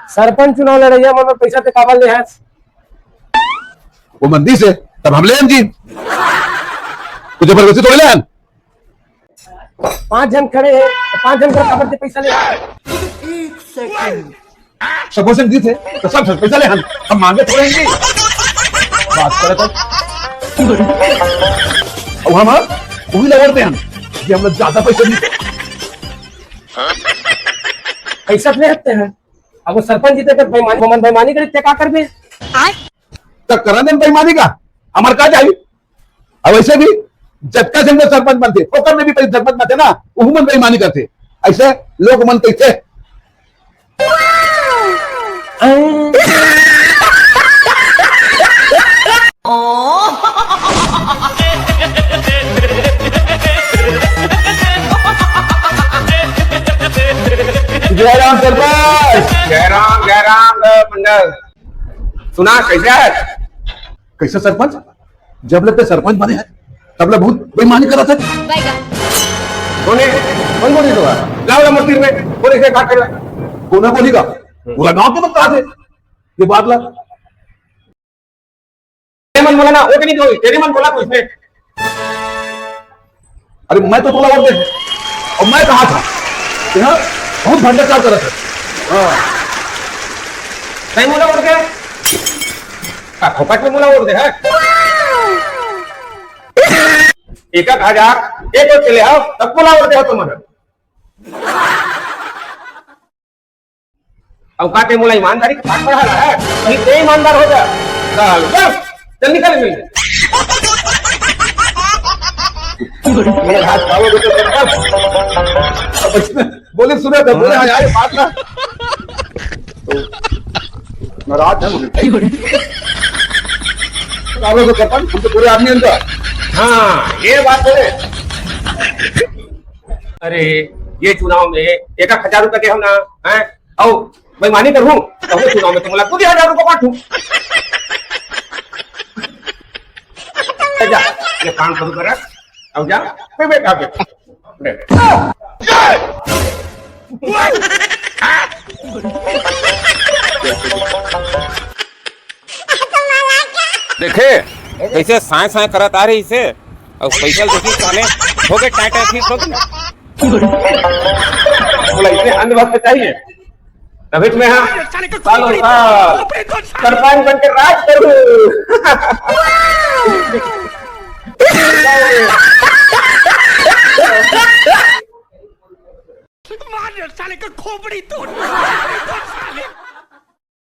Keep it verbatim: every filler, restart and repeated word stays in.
सरपंच चुनाव लड़इया मन बर पैसा ते काबर ले हस? वो मंदी से तब हम ले हन जी। तो जबरदस्ती थोड़ी ले हन। पांच झन खड़े हे, तो पांच झन कर काबर ते पैसा ले हस? एक सेकंड। सपोर्शन दी थे तो सब सब पैसा ले हन, हम मांगे थोड़े हैं जी। बात करे तो। अब हम वही लवड़ते हैं कि हम लोग ज्यादा पैसे दी। पैसा ले हते हैं। अब वो सरपंच जी ते बेईमानी, मन बेईमानी करी ते का करबे? त करन देन बेईमानी का, हमर का जाही? अब वैसे भी जतका झन में सरपंच बनथे, ओकर में भी पहले सरपंच बनथे ना, उहू मन बेईमानी करथे। ऐसे लोग मन कैसे? जय राम सरपंच। जय राम, जय राम, मंडल। सुना, कैसे है? कैसे सरपंच? जब ले ते सरपंच बने है, तब ले बहुत बेईमानी करत है। कोने? कौन बोली तो? लाओ ला मंदिर में, बोले से बात कर। कोने बोली का? पूरा गांव के बता दे ये बात ला। तेरे मन बोला ना, वो तो नहीं बोली, तेरे मन बोला कुछ ने। अरे मैं तो तोला वोट दे, और मैं कहा था कि हाँ, बहुत भ्रष्टाचार करत है। हाँ। नहीं बोला वोट दे, का फोकट में बोला वोट दे है? एक एक हजार, एक एक के ले आओ, तब बोला वोट दे हो तुम्हारा। औकात है मोला ईमानदारी के पाठ पढ़ा रहा है, कहीं ते ईमानदार हो जा। चल, बस, चल निकल मेरे। मेरे हाथ पाओ बेटा, चल, बस। अब इसमें बोले, सुना था, बोले, हाँ यार, ये बात ना। तो नाराज है मुझे। पागल तो करता, हम तो पूरे आदमी अंदर। हाँ, ये बात बोले। अरे, ये चुनाव में एक एक हजार रुपए के हम ना, हैं? आओ, बेईमानी करूं, तो वो चुनाव में तुमला दो हजार रुपए बांटू। जा, ये काम शुरू कर, अब जा, मैं बैठा, बैठा। ले, ले। देखे, कैसे साय साय करत आ रही से, और पैसा देखी साले, हो गए टाटा फिर हो गए। बोला, इतने अंधभक्त चाहिए, तभी तुम्हें हाँ, सालों साल सरपंच बन के राज करूं। मार साले का खोपड़ी तोड़।